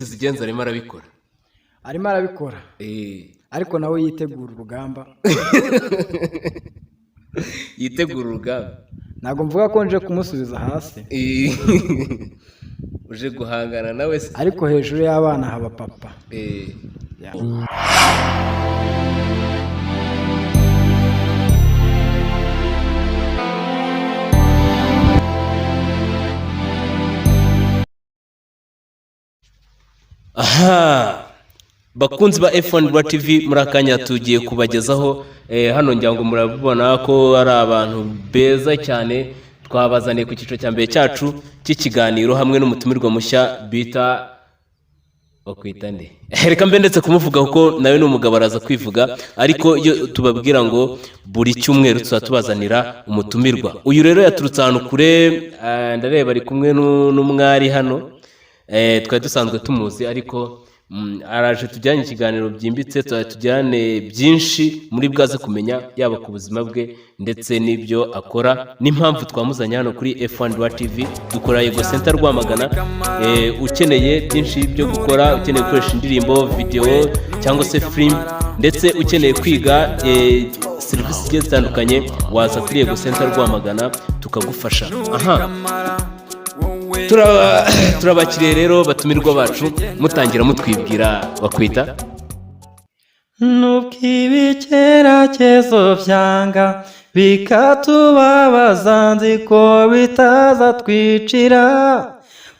Kizigenza arimo arabikora. Arimo arabikora, ariko nawe yitegura urugamba. Yitegura urugamba. Ntabwo mvuga ko nje kumusubiza hasi. Uje guhangana nawe se? Ariko hejuru y'abana haba papa. Yeah. Aha, bakunzi ba F1 Rwa TV, muri akanya tugiye kubagezaho hano ngira ngo murabibona ko ari abantu beza cyane twabazaniye ku cyiciro cya mbere cyacu cy'ikiganiro, hamwe n'umutumirwa mushya bita, bakwita nde? Reka mbe ndetse kumuvuga kuko nawe ni umugabo, araza kwivuga. Ariko iyo tubabwira ngo buri cyumweru tuzaba tubazanira umutumirwa, uyu rero yaturutse ahantu kure. Ndareba ari kumwe n'umwari hano. Twari dusanzwe tumuzi, ariko araje tujyane ikiganiro byimbitse, tujyane byinshi muri bwaze kumenya, yaba ku buzima bwe ndetse n'ibyo akora n'impamvu twamuzanye hano kuri F1 Rwa TV. Dukora Yego Center Rwamagana. Ukeneye byinshi byo gukora, ukeneye gukoresha indirimbo, video cyangwa se film, ndetse ukeneye kwiga serivisi zigiye zitandukanye, waza kuri Yego Center Rwamagana tukagufasha. Aha turabakiriye rero, batumirwa bacu, mutangira mutwibwira. Bakwita? Nubwo ibigeragezo byanga bikatubabaza, nzi ko bitaza twicira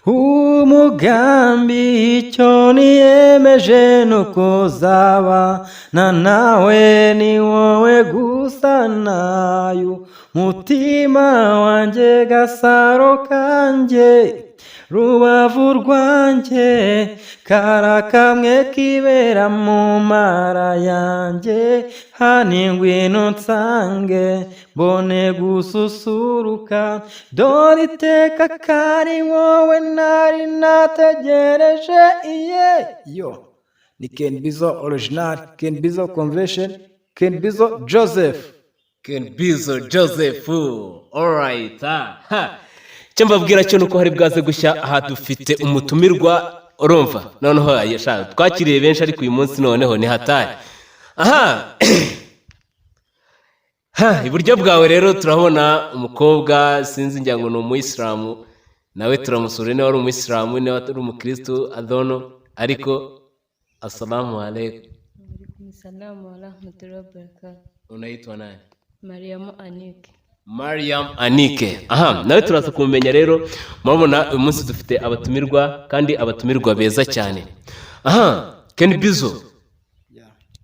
umugambi. Icyo niyemeje ni ukuzabana nawe, ni wowe gusa nayo mutima wanjye, gasaro kanjye, rubavu rwanjye, kara kamwe kibera mu mara yanjye. Hani ngwino nsange mbone gususuruka, dore iteka kari wowe nari nategereje. Iye yo ni Ken Bizo original, Ken Bizo convention, Ken Bizo Joseph. Ken Bizo Joseph, alright. Ha, icyo mbabwira cyo nuko hari bwaze gushya. Aha dufite umutumirwa, urumva noneho ayasha, twakiriye benshi ariko uyu munsi noneho ni hatari. Aha ha iburyo bwawe rero turabona umukobwa, sinzi, ngira ngo ni umuyisilamu, nawe turamusura niba ari umuyisilamu, niba ari umukristu adono, ariko assalamu alaikum. Alaikum salamu wa rahmatullahi wa barakatuh. Unaitwa nani? Mariamu Anike. Mariam Anike. Aha nawe turaza kumumenya. Rero murabona uyu munsi dufite abatumirwa, kandi abatumirwa beza cyane. Aha Ken Bizo,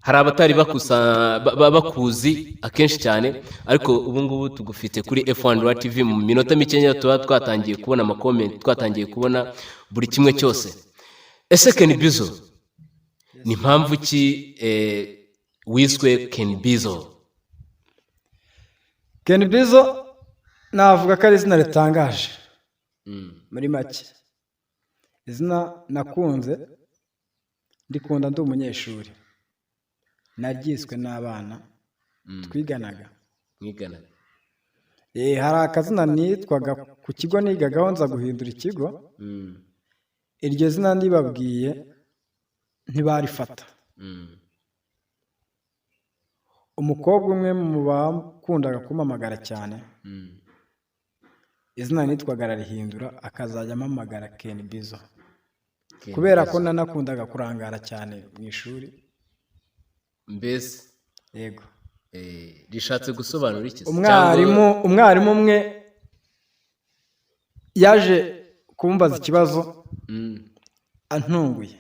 hari abatari bakusa bakuzi akenshi cyane, ariko ubu ngubu tugufite kuri F1 Rwa TV. Mu minota mikeya tuba twatangiye kubona ama comment, twatangiye kubona buri kimwe cyose. Ese Ken Bizo, ni mpamvu ki wiswe Ken Bizo? Ken Bizo navuga ko ari izina ritangaje. Muri make, izina nakunze, ndikunda ndi umunyeshuri, naryiswe n'abana twiganaga. Mwigana? Hari akazina nitwaga ku kigo nigagaho, nza guhindura ikigo. Iryo zina ndibabwiye ntibarifata. Umukobwa umwe mu bakundaga kumpamagara cyane, izina nitwaga ararihindura, akazajya ampamagara Ken Bizo, Ken kubera ko Bizo. nanakundaga kurangara cyane mu ishuri. Mbese Yego. Rishatse gusobanura iki se? Umwarimu umwe yaje kumbaza ikibazo antunguye,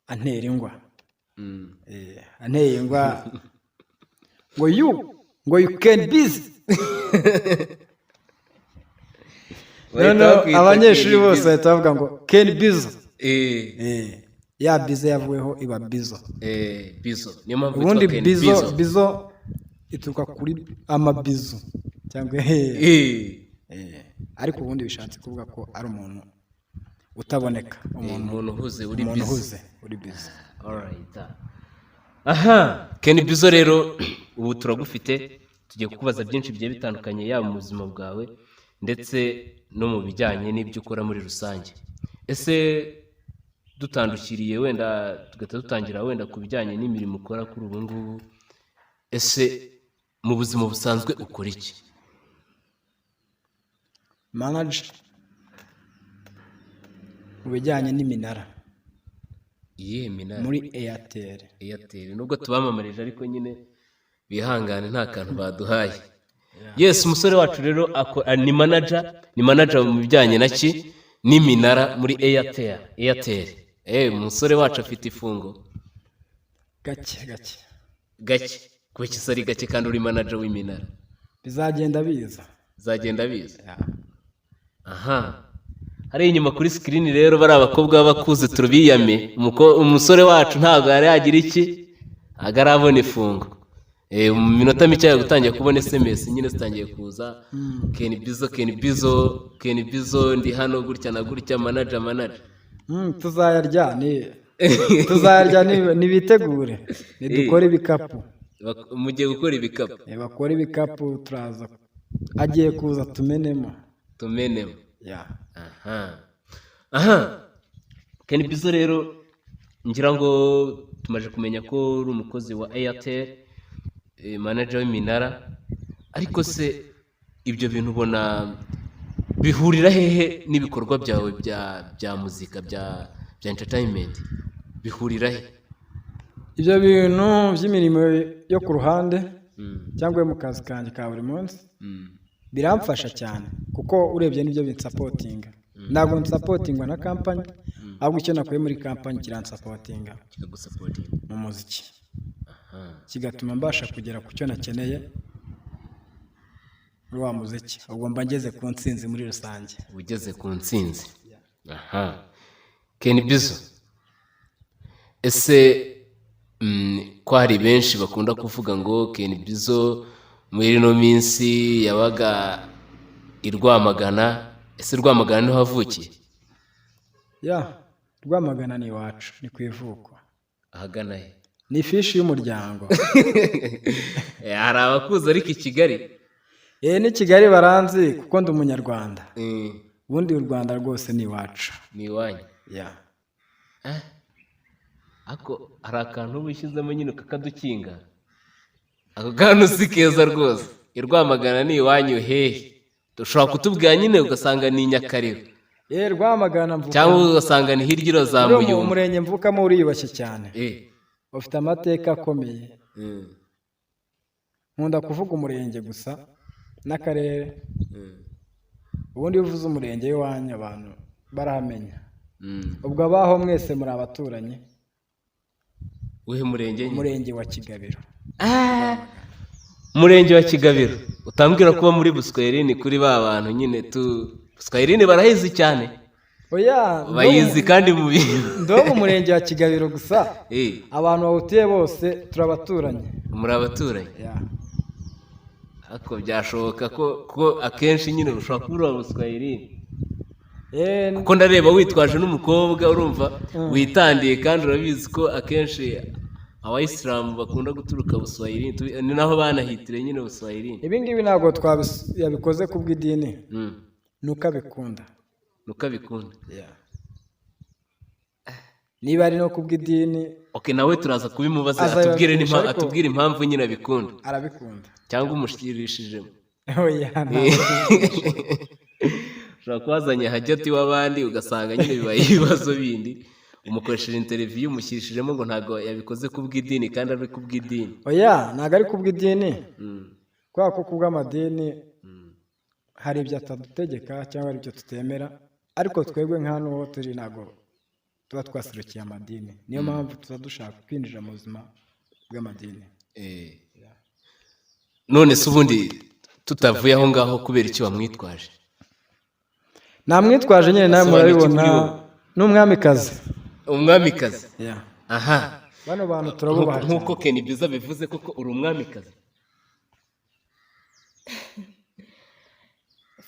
antera ingwa. Anteye ingwa ngo you can busy. Bahita Noneho bakwita abanyeshuri Ken bose Bizo. bahita bavuga ngo Ken Bizo. Ya bizo yavuyeho iba bizo. Bizo, niyo mpamvu Ubundi witwa Ken bizo Bizo. Bizo ituruka kuri amabizu cyangwa ariko ubundi bishatse kuvuga ko ari umuntu utaboneka, umuntu umuntu uhuze, uri umuntu busy. Uhuze, uri busy. Alright. Aha Ken Bizo rero ubu turagufite, tugiye kukubaza byinshi bigiye bitandukanye, yaba mu buzima bwawe. ndetse no mu bijyanye n'ibyo ukora muri rusange. Ese dutandukiriye wenda tugahita dutangira wenda ku bijyanye n'imirimo ukora kuri ubu ngubu, ese mu buzima busanzwe ukora iki? Manager mu bijyanye n'iminara. Iyihe minara? Muri Airtel. Airtel, nubwo tubamamarije ariko nyine bihangane, nta kantu baduhaye. Yes, umusore wacu rero ni manager mu bijyanye na ki n'iminara muri Airtel. Airtel, umusore wacu afite ifungo. Gake gake. Gake? Kuki se ari gake kandi uri manager w'iminara? Bizagenda biza. Bizagenda biza. Yeah. Aha hariya inyuma kuri screen rero bari abakobwa b'abakuze, turabiyame. Umusore wacu ntabwo yari yagira iki, ntabwo arabona ifungo. Mu minota mike yawe gutangiye kubona SMS nyine zitangiye kuza: "Ken Bizo, Ken Bizo, Ken Bizo, ndi hano gutya na gutya, manager, manager." Tuzayarya ni tuzayarya, nibitegure nidukore ibikapu. Mugiye gukora ibikapu? Bakore ibikapu, turaza, agiye kuza tumenemo. Tumenemo. Yeah. Aha Ken Bizo rero, ngira ngo tumaze kumenya ko uri umukozi wa Airtel, manager w'iminara, ariko se ibyo bintu ubona bihurira hehe n'ibikorwa byawe bya muzika, bya entertainment? Bihurira he? Ibyo bintu by'imirimo yo ku ruhande cyangwa yo mu kazi kanjye ka buri munsi biramfasha cyane, kuko urebye nibyo binsapotinga. Ntabwo nsapotingwa na company, ahubwo icyo nakuye muri company kiransapotinga Kikagusapotinga. mu muziki, kigatuma mbasha kugera ku cyo nakeneye muri wa muziki. Ubwo mba ngeze ku ntsinzi muri rusange. Ugeze ku ntsinzi. Aha Ken Bizo, ese ko hari benshi bakunda kuvuga ngo Ken Bizo muri ino minsi yabaga i Rwamagana, ese Rwamagana niho wavukiye? Ya, Rwamagana ni iwacu, ni ku ivuko. Ahagana he? Ni ifishi y'umuryango. Hari abakuzi ariko i Kigali. Ni Kigali baranzi kuko ndi umunyarwanda. Ubundi u Rwanda rwose ni iwacu. Ni iwanyu. Ya. Ariko hari akantu uba ushyizemo nyine ukakadukinga, ako kantu si keza rwose. I Rwamagana ni iwanyu hehe? Ushobora kutubwira nyine ugasanga ni i Nyakariro. Rwamagana mvuka. Cyangwa ugasanga ni hirya iro za Muri uwo Muyumbu. murenge mvukamo uriyubashye cyane, ufite amateka akomeye. Nkunda kuvuga umurenge gusa n'akarere. Ubundi iyo uvuze umurenge w'iwanyu abantu barahamenya. Ubwo abaho mwese muri abaturanyi. Uwuhe murenge nyine? Umurenge wa Kigabiro. Umurenge wa Kigabiro. Utambwira kuba muri Buswahilini, kuri ba bantu nyine tu Buswahilini barayizi cyane. Oya. Bayizi kandi mu bintu. Ndo mu murenge wa Kigabiro gusa. Abantu bawutuye bose turabaturanyi. Muri abaturanyi. Ya. Ariko byashoboka ko akenshi nyine ushobora kuba uri uwa Buswahilini, kuko ndareba witwaje n'umukobwa, urumva witandiye, kandi urabizi ko akenshi abayisilamu bakunda guturuka Buswahilini, ni naho banahitire nyine Buswahilini. Ibi ngibi ntabwo yabikoze ku bw'idini, ni uko abikunda. Nuko abikunda. Niba ari no ku bw'idini, Ok, nawe turaza kubimubaza Azabibabwira, atubwire atubwire impamvu nyine abikunda. Arabikunda. Cyangwa umushyirishijemo. Oya, ntabwo. Ushobora kuba wazanye hajati w'abandi, ugasanga nyine bibaye ibibazo bindi, umukoresheje interview umushyirishijemo ngo ntabwo yabikoze ku bw'idini kandi ari ku bw'idini. Oya, ntabwo ari ku bw'idini, kubera ko ku bw'amadini hari ibyo atadutegeka cyangwa hari ibyo tutemera, ariko twebwe nka hano ho turi ntabwo tuba twaserukiye amadini, niyo mpamvu tuba dushaka kwinjira mu buzima bw'amadini. None se ubundi tutavuye aho ngaho, kubera icyo wamwitwaje? Namwitwaje nyine, nawe Asobanura iki murabibona. kuri wowe? Ni umwamikazi. Umwamikazi. Yeah. Aha. Bano bantu turabubaha cyane. Nk'uko Ken Bizo bivuze, koko uri umwamikazi?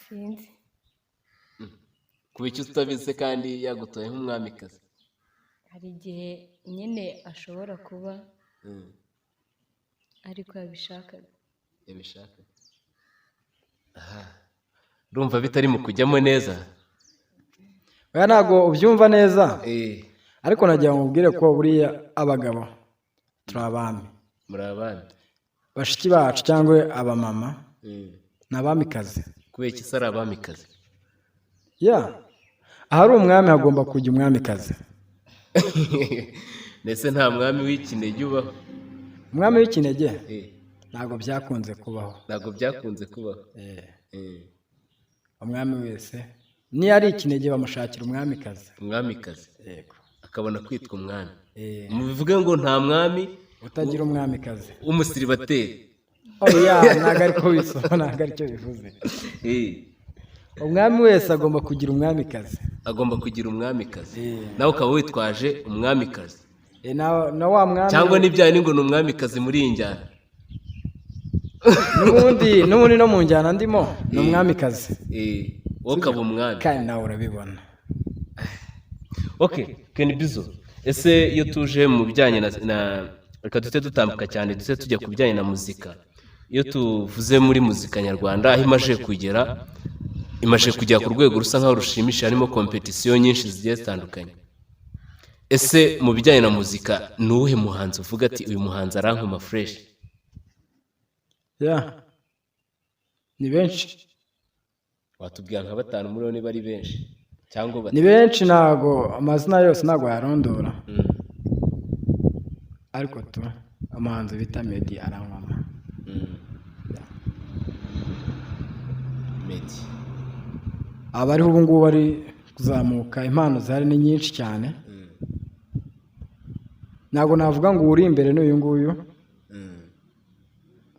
Sinzi. Kuba icyo utabizi kandi yagutoye nk'umwamikazi? Hari igihe nyine ashobora kuba ariko yabishakaga. Yabishaka. Aha. Urumva bitari mu kujyamo neza. Oya, ntabwo ubyumva neza, ariko nagira ngo mubwire ko buriya abagabo turi abami. Muri abami. Bashiki bacu cyangwa abamama ni abamikazi. Kubera iki se ari abamikazi? Ya, ahari umwami hagomba kujya umwamikazi. Ndetse nta mwami w'ikinege ubaho? Umwami w'ikinege ntabwo byakunze kubaho. Ntabwo byakunze kubaho. Umwami wese niyo ari ikinege bamushakira umwamikazi. Umwamikazi. Yego. Akabona kwitwa umwami. Mubivuge ngo nta mwami utagira umwamikazi. W'umusiribateri. Oya, ntabwo ariko bisoma, ntabwo aricyo bivuze. Umwami wese agomba kugira umwamikazi. Agomba kugira umwamikazi. Nawe ukaba witwaje umwamikazi. Na wa mwami. Cyangwa n'ibyaha ni ngo ni umwamikazi muri iyi njyana. N'ubundi no mu njyana ndimo ni umwamikazi. Wowe ukaba umwami. Kandi nawe urabibona. Ok, Ken Bizo, ese iyo tuje mu bijyanye na reka duhite dutambuka cyane, duhite tujya ku bijyanye na muzika. Iyo tuvuze muri muzika nyarwanda, aho imaje kugera ku rwego rusa nkaho rushimisha, harimo compétition nyinshi zigiye zitandukanye. Ese mu bijyanye na muzika ni uwuhe muhanzi uvuga ati: "Uyu muhanzi arankoma fresh"? Ya, ni benshi. Watubwira nka batanu muri bo niba ari benshi cyangwa Ni batatu. benshi, ntago amazina yose ntago yarondora, ariko tu umuhanzi bita Meddy arankoma. Meddy. Abariho ubu ngubu bari kuzamuka, impano zihari ni nyinshi cyane. Ntabwo navuga ngo uri imbere ni uyu nguyu,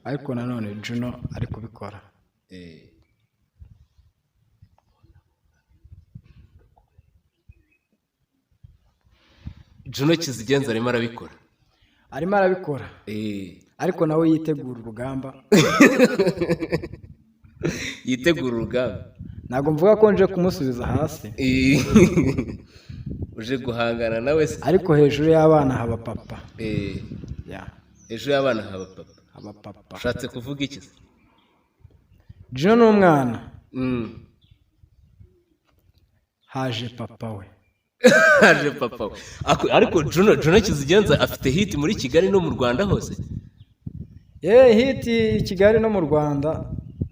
ariko nanone Juno ari kubikora. Juno Kizigenza arimo arabikora. Arimo arabikora, ariko nawe yitegura urugamba. Yitegura urugamba. Ntabwo mvuga ko nje kumusubiza hasi. Uje guhangana nawe se? Ariko hejuru y'abana haba papa. Ya. Hejuru y'abana haba papa. Haba papa. Ushatse kuvuga iki se? Juno ni umwana, haje papa we. Haje papa we. Ariko Juno Kizigenza afite hit muri Kigali no mu Rwanda hose. Yeee, hit i Kigali no mu Rwanda,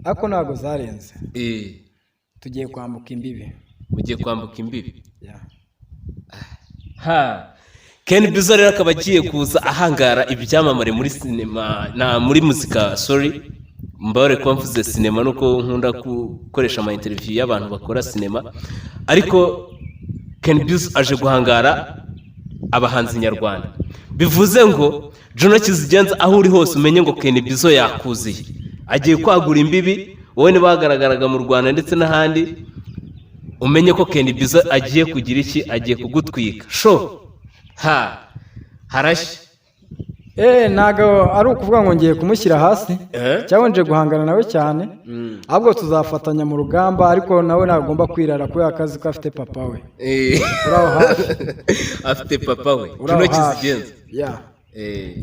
ariko ntabwo zarenze. Tugiye kwambuka imbibi. Mugiye kwambuka imbibi. Ya. Ha, Ken Bizo rero akaba agiye kuza ahangara ibyamamare muri sinema na muri muzika. Sorry, mbabare kuba mvuze sinema, nuko nkunda gukoresha ama interview y'abantu bakora sinema. Ariko Ken Bizo aje guhangara abahanzi nyarwanda, bivuze ngo Juno Kizigenza, aho uri hose umenye ngo Ken Bizo yakuziye, agiye kwagura imbibi. Wowe niba wagaragaraga mu Rwanda ndetse n'ahandi, umenye ko Ken Bizo agiye kugira iki? Agiye kugutwika sho ha harashya. Ntabwo ari ukuvuga ngo ngiye kumushyira hasi cyangwa nje guhangana nawe cyane, ahubwo tuzafatanya mu rugamba, ariko nawe ntagomba kwirara kubera akazi ko afite papa we uri aho hafi. Afite papa we. Uri aho Juno hafi. Kizigenza. Ya.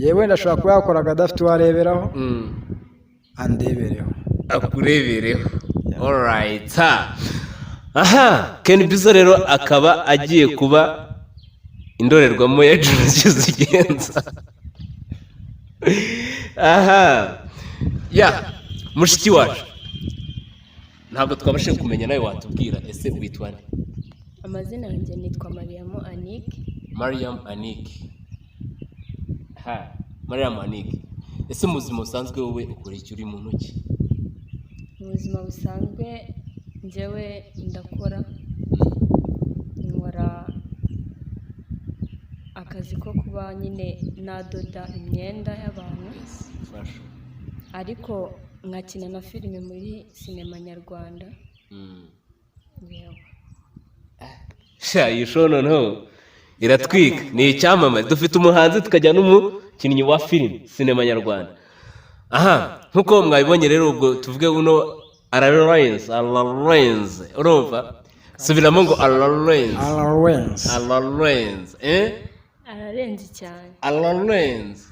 Yewe, ndashobora kuba yakoraga adafite uwo areberaho, andebereho. Akurebereho, alright. Ha. Aha Ken Bizo rero akaba agiye kuba indorerwamo ya Juno Kizigenza. Aha ya mushiki wacu, ntabwo twabashije kumenya, nawe watubwira, ese witwa nde? Amazina yanjye nitwa Mariamu Anike. Mariam Anik. Ha, Mariam Anik, ese mu buzima busanzwe wowe ukora iki, uri mu ntoki? Mu buzima busanzwe njyewe ndakora, nkora akazi ko kuba nyine nadoda imyenda y'abantu, Fashion. ariko nkakina na filime muri sinema nyarwanda. Yewe. Sha, iyi show noneho iratwika, ni icyamamare dufite, umuhanzi, tukajya n'umukinnyi wa filime sinema nyarwanda. Aha nkuko mwabibonye rero, ubwo tuvuge buno ararenze, ararenze. Urumva, subiramo ngo ararenze. Ararenze. Ararenze, eh. Ararenze cyane. Ararenze.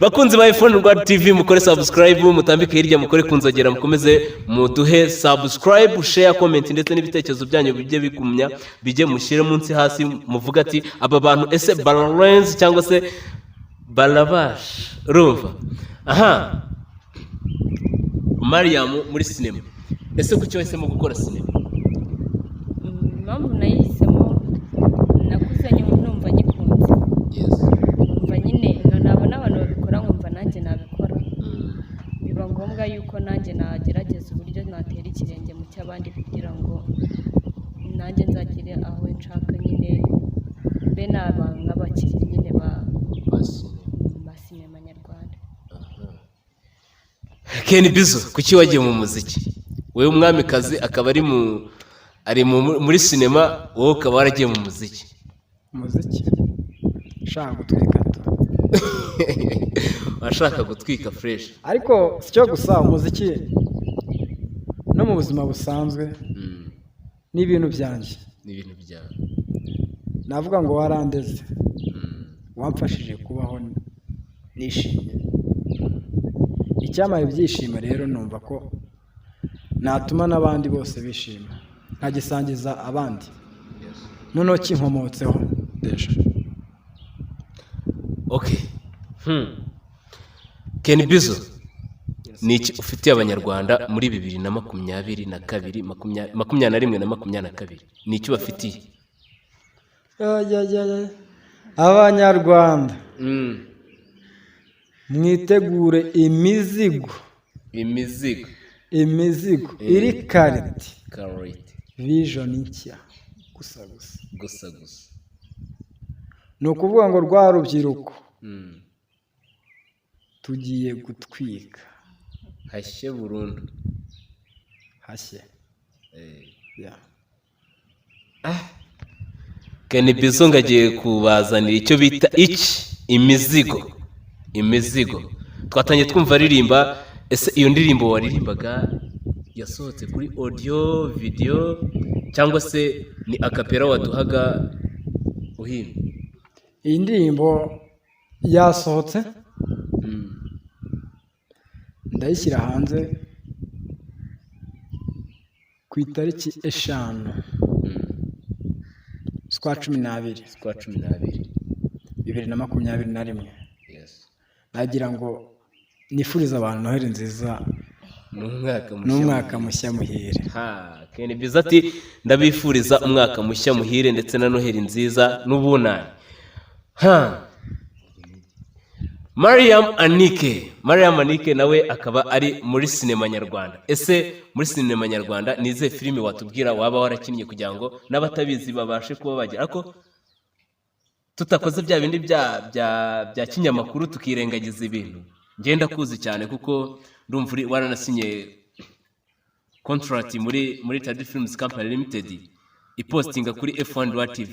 Bakunzi ba iPhone Rwa TV, mukore subscribe, mutambike hirya, mukore ku nzogera, mukomeze muduhe subscribe, share, comment ndetse n'ibitekerezo byanyu bijye bigumya bijye mushyire munsi hasi, muvuga ati: "Aba bantu ese bararenze cyangwa se barabasha?" Urumva aha Mariam muri sinema, ese kuki wahisemo gukora sinema? Impamvu nayihisemo, nakuze numva nyikunze, numva nyine nabona abantu babikora nkumva nanjye nabikora. Biba ngombwa yuko nanjye nagerageza uburyo natera ikirenge mu cy'abandi kugira ngo nanjye nzagere aho nshaka nyine, mbe naba nk'abakinnyi nyine ba sinema nyarwanda. Ken Bizo, kuki wagiye mu muziki? Wowe umwamikazi akaba ari muri sinema, wowe ukaba waragiye mu muziki. Umuziki, ushaka gutwika tu. Washaka gutwika fresh. Ariko si cyo gusa, umuziki no mu buzima busanzwe ni ibintu byanjye. Ni ibintu byawe. Navuga ngo warandeze, wamfashije kubaho nishimye. Icyamaye ibyishimo rero, numva ko natuma n'abandi bose bishima, nkagisangiza abandi, noneho kinkomotseho déjà. Okay. Ken Bizo, ni iki ufitiye Abanyarwanda muri 2022, 21 na 22? Ni iki bafitiye? Ya. Abanyarwanda, mwitegure imizigo. Imizigo. Imizigo iri quality. Quality. Vision nshya gusa gusa. Gusa gusa. Ni ukuvuga ngo rwa rubyiruko, tugiye gutwika. Hashye burundu. Hashye. Yeah. Ken Bizo ngo agiye kubazanira icyo bita iki? Imizigo. Imizigo twatangiye twumva aririmba. Ese iyo ndirimbo waririmbaga yasohotse kuri audio, video, cyangwa se ni acapella waduhaga uhimba? Iyi ndirimbo yasohotse, ndayishyira hanze ku itariki 5 z'ukwa 12. Z'ukwa 12. 2021. Nagira ngo nifurize abantu Noheli nziza. N'umwaka mushya. N'umwaka mushya muhire. Ha, Ken Bizo ati: "Ndabifuriza umwaka mushya muhire ndetse na Noheli nziza n'ubunani." Ha, Mariam Anike, Mariam Anike nawe akaba ari muri sinema nyarwanda. Ese muri sinema nyarwanda ni izihe filime watubwira waba warakinnye, kugira ngo n'abatabizi babashe kuba bagera, ariko tutakoze bya bindi bya kinyamakuru, tukirengagiza ibintu? Ngenda kuzi cyane kuko ndumva uri waranasinye contract muri Tadi Films Company Limited ipostinga kuri F1 Rwa TV,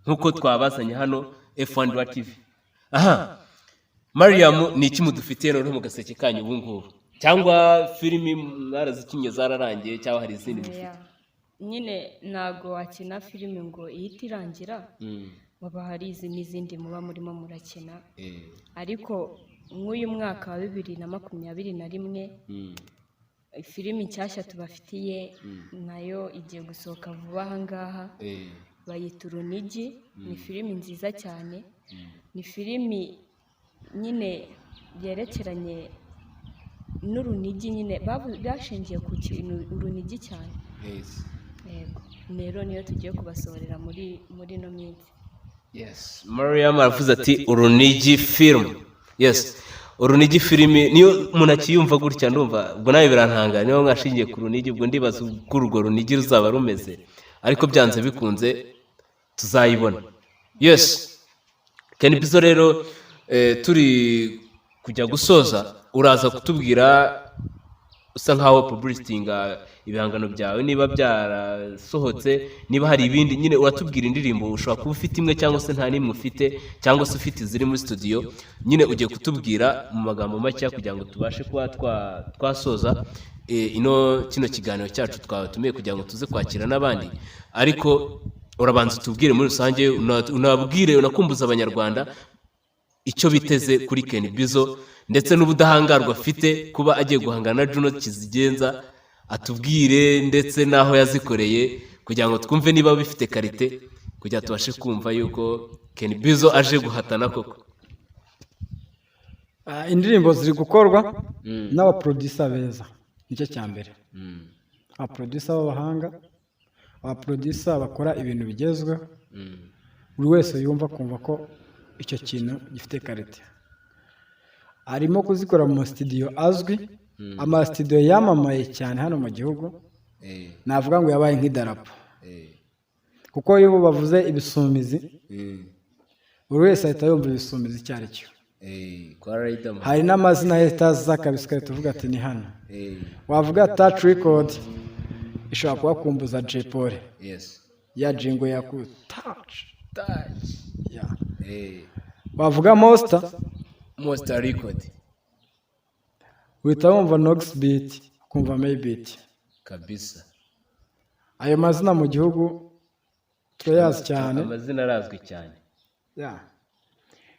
nkuko twabazanye hano F1 Rwa TV. Aha Mariam, ni iki mudufitiye noneho mu gaseke kanyu ubu ngubu? Cyangwa filimi mwarazikinnye zararangiye, cyangwa hari izindi mufite? Oya. Nyine ntago wakina filime ngo ihite irangira, haba hari izi n'izindi muba murimo murakina. Ariko nk'uyu mwaka wa 2021, filimi nshyashya tubafitiye nayo igiye gusohoka vuba aha ngaha, bayita Urunigi. Ni filimi nziza cyane, ni filimi nyine yerekeranye n'urunigi nyine, bashingiye ku kintu urunigi cyane. Yego, rero niyo tugiye kubasohorera muri ino minsi. Yes, Mariam aravuze ati Urunigi film. Yes, Urunigi filimi niyo umuntu akiyumva gutya, ndumva ubwo nawe birantangara. Niba mwashingiye ku runigi, ubwo ndibaza uko urwo runigi ruzaba rumeze, ariko byanze bikunze tuzayibona. Yes, Ken Bizo rero, turi kujya gusoza, uraza kutubwira usa nkaho publicitinga ibihangano byawe, niba byarasohotse, niba hari ibindi. Nyine uratubwira indirimbo ushobora kuba ufite, imwe cyangwa se nta n'imwe ufite, cyangwa se ufite iziri muri studio. Nyine ugiye kutubwira mu magambo make kugira ngo tubashe kuba twasoza ino kino kiganiro cyacu twabatumiye, kugira ngo tuze kwakira n'abandi. Ariko urabanza utubwire muri rusange, unabwire, unakumbuza Abanyarwanda. icyo biteze kuri Ken Bizo ndetse n'ubudahangarwa afite kuba agiye guhangana na Juno Kizigenza, atubwire ndetse n'aho yazikoreye kugira ngo twumve niba bifite qualité, kugira tubashe kumva yuko Ken Bizo aje guhatana koko. Indirimbo ziri gukorwa n'abaproducer beza, nicyo cya mbere. Abaproducer b'abahanga, abaproducer bakora ibintu bigezweho, buri wese yumva akumva ko icyo kintu gifite qualité. Arimo kuzikora mu masitidiyo azwi, amasitidiyo yamamaye cyane hano mu gihugu, navuga ngo yabaye nk'idarapo, kuko iyo bavuze Ibisumizi, buri wese ahita yumva Ibisumizi icyo ari cyo. Kwa Riderman. Hari n'amazina ahita aza kabisa, ugahita uvuga ati ni hano. Wavuga Touch Record, ishobora kubakumbuza Jay Polly, ya jingle ya ku Touch. Touch. Yeah. Wavuga Monster, Monster Record. Uhita wumva Nox Beat, ukumva Madebeat. Kabisa. Ayo mazina mu gihugu turayazi cyane. Amazina arazwi cyane. Yeah.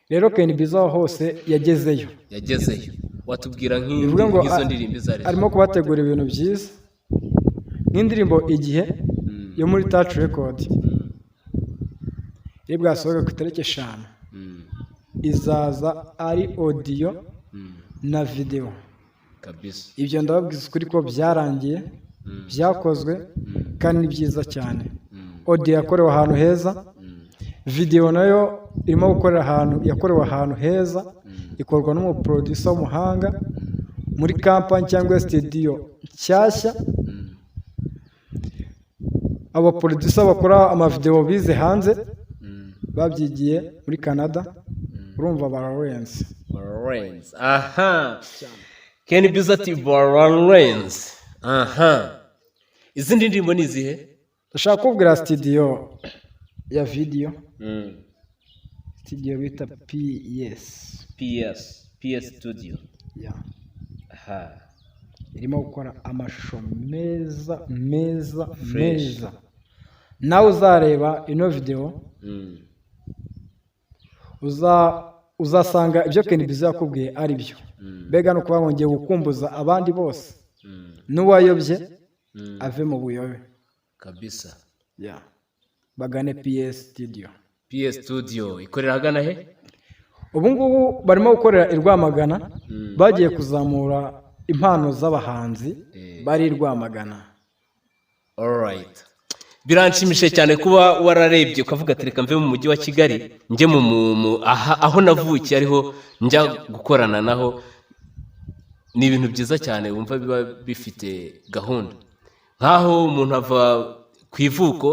Rero Ken Bizo aho hose yagezeyo. Yagezeyo. Watubwira Bivuga ngo nk'izo ndirimbo izo ari zo? Arimo kubategura ibintu byiza, nk'indirimbo Igihe yo muri Touch Record iri bwasohoke ku itariki 5, izaza ari audio na video. Ibyo ndababwiza ukuri ko byarangiye, byakozwe kandi ni byiza cyane. Audio yakorewe ahantu heza, video nayo irimo gukorera ahantu, yakorewe ahantu heza, ikorwa n'umuproducer w'umuhanga muri kampani cyangwa studio nshyashya. Abaproducer bakora amavideo bize hanze, babyigiye muri Canada, urumva bararenze. Bararenze. Aha Ken Bizo ati bararenze. Aha, izindi ndirimbo ni izihe? Ndashaka kubwira studio ya video, studio bita PS. PS Studio. Yeah. Aha. Irimo gukora amashusho meza meza Fresh. meza. Nawe uzareba ino video, uzasanga ibyo Ken Bizo yakubwiye ari byo. Mbega ni ukuvuga ngo ngiye gukumbuza abandi bose, n'uwayobye ave mu buyobe. Kabisa. Yeah. Bagane PS Studio. PS Studio ikorera ahagana he? Ubu ngubu barimo gukorera i Rwamagana, bagiye kuzamura impano z'abahanzi bari i Rwamagana. Alright, biranshimishije cyane kuba wararebye ukavuga ati reka mve mu mujyi wa Kigali njye mu aha aho navukiye, ariho njya gukorana naho. Ni ibintu byiza cyane, wumva biba bifite gahunda, nk'aho umuntu ava ku ivuko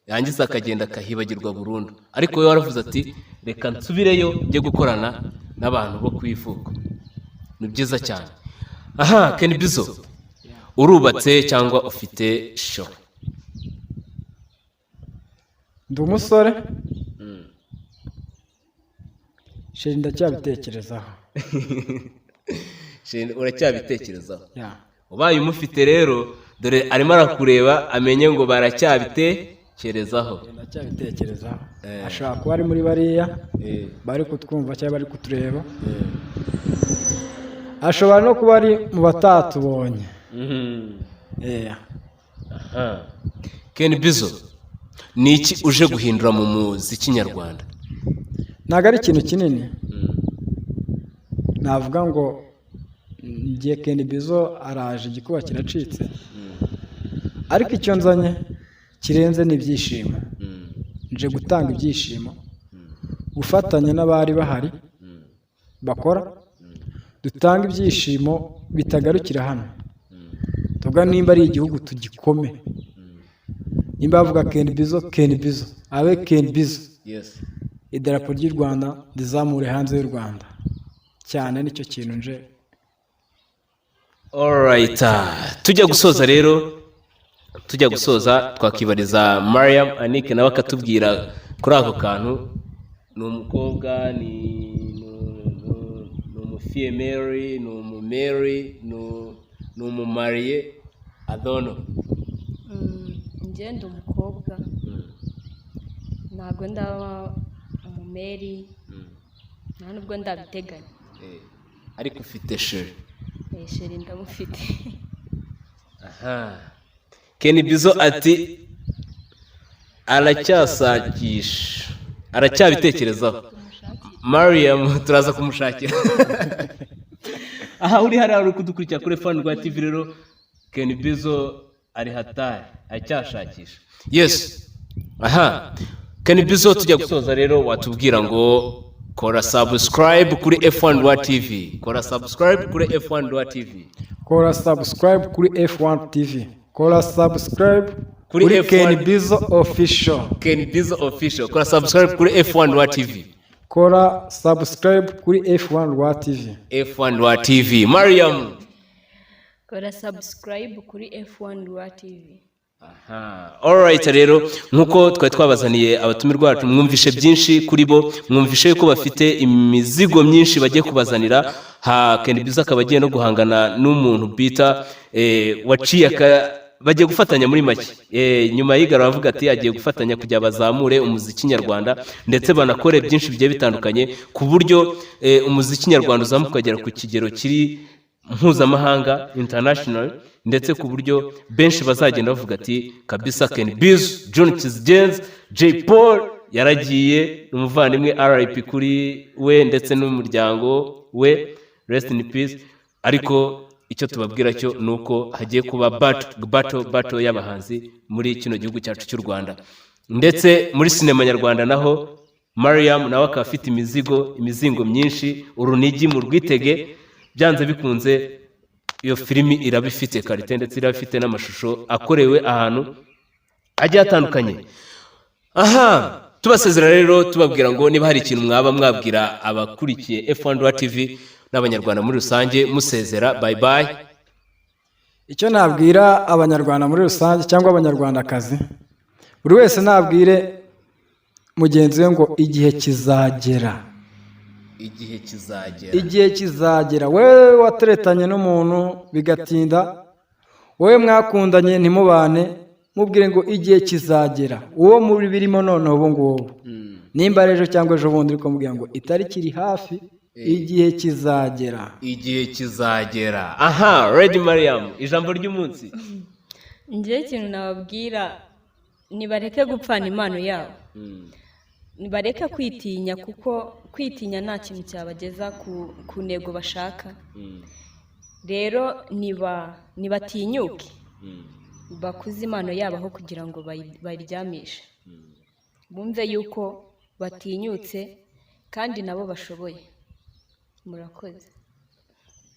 yangiza akagenda akahibagirwa burundu, ariko wowe waravuze ati reka nsubireyo njye gukorana n'abantu bo ku ivuko. Ni byiza cyane. Aha Ken Bizo, urubatse cyangwa ufite chérie? Ndi umusore, chérie ndacyabitekerezaho. Chérie uracyabitekerezaho? Yeah. Ubaye umufite rero, dore arimo arakureba, amenye ngo baracyabitekerezaho. Ndacyabitekerezaho. Ashobora kuba ari muri bariya bari kutwumva cyangwa bari kutureba, ashobora no kuba ari mu batatubonye. Yeah. Aha. Ken Bizo, ni iki uje guhindura mu muziki nyarwanda? Ntabwo ari ikintu kinini navuga ngo ngiye Ken Bizo araje igikuba kiracitse, ariko icyo nzanye kirenze ni ibyishimo. Nje gutanga ibyishimo, gufatanya n'abari bahari bakora, dutanga ibyishimo bitagarukira hano. Tuvuga nimba ari igihugu tugikome, nimba bavuga Ken Bizo, Ken Bizo abe Ken Bizo, idarapo ry'u Rwanda rizamure hanze y'u Rwanda cyane. Nicyo kintu nje. Alright, tujya gusoza rero, tujya gusoza twakibariza Mariam Anike nawe akatubwira kuri ako kantu. Ni umukobwa, ni umufille-mère, ni umumère, ni umumariée, adono. Njye ndi umukobwa, ntabwo ndaba umumère. Nta nubwo ndabiteganya. Ariko ufite chéri? Chéri ndamufite. Aha Ken Bizo ati aracyasakisha, aracyabitekerezaho. Mariam turaza kumushakira. Aha uri hariya uri kudukurikira kuri Fani Rwa TV rero, Ken Bizo ari hatari, aracyashakisha. Yes, aha Ken Bizo, tujya gusoza rero, watubwira ngo kora subscribe kuri F1 Rwa TV, kora subscribe kuri F1 Rwa TV. Kora subscribe kuri F1 TV, kora subscribe kuri kuri F1. Ken Bizo Official. Ken Bizo Official, kora subscribe kuri F1 Rwa TV. Kora subscribe kuri F1 Rwa TV. F1 Rwa TV. Mariam? Kora subscribe kuri F1 Rwa TV. Aha, alright rero, nkuko twari twabazaniye abatumirwa bacu, mwumvishe byinshi kuri bo, mwumvishe yuko bafite imizigo myinshi bagiye kubazanira. Ha Ken Bizo akaba agiye no guhangana n'umuntu bita waciye aka bagiye gufatanya muri make. Nyuma y'igara bavuga ati agiye gufatanya kugira bazamure umuziki nyarwanda, ndetse banakore byinshi bigiye bitandukanye ku buryo umuziki nyarwanda uzamuka ukagera ku kigero kiri mpuzamahanga, international, ndetse ku buryo benshi bazagenda bavuga ati kabisa Ken Biz, John Kizigenza, Jay Paul yaragiye, umuvandimwe, RIP kuri we ndetse n'umuryango we, rest in peace. Ariko icyo tubabwira cyo ni uko hagiye kuba battle, battle, battle y'abahanzi muri kino gihugu cyacu cy'u Rwanda, ndetse muri sinema nyarwanda naho Mariam nawe akaba afite imizigo, imizingo myinshi, urunigi mu rwitege. Byanze bikunze iyo filimi iraba ifite qualité, ndetse iraba ifite n'amashusho akorewe ahantu agiye atandukanye. Aha tubasezera rero, tubabwira ngo niba hari ikintu mwaba mwabwira abakurikiye F1 Rwa TV n'Abanyarwanda muri rusange, musezera, bye bye. Icyo nabwira Abanyarwanda muri rusange cyangwa Abanyarwandakazi, buri wese nabwire mugenzi we ngo igihe kizagera. Igihe kizagera. Igihe kizagera. Wowe wateretanye n'umuntu bigatinda, wowe mwakundanye ntimubane, mubwire ngo igihe kizagera. Uwo muri birimo none ubu ngubu, nimba ari ejo cyangwa ejo bundi, uri kumubwira ngo itariki iri hafi, igihe kizagera. Igihe kizagera. Aha Lady Mariam, ijambo ry'umunsi. Njyewe ikintu nababwira, nibareke gupfana impano yabo, nibareke kwitinya, kuko kwitinya nta kintu cyabageza ku ntego bashaka. Rero nibatinyuke bakuze impano yabo aho kugira ngo bayiryamishe, bumve yuko batinyutse kandi nabo bashoboye. Murakoze.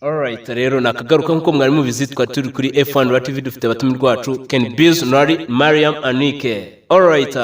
Alright rero, nakagaruka nk'uko mwari mubizi, twari turi kuri F1 Rwa TV, dufite abatumirwa bacu Ken Biz, Nari Mariam Anike. Alright.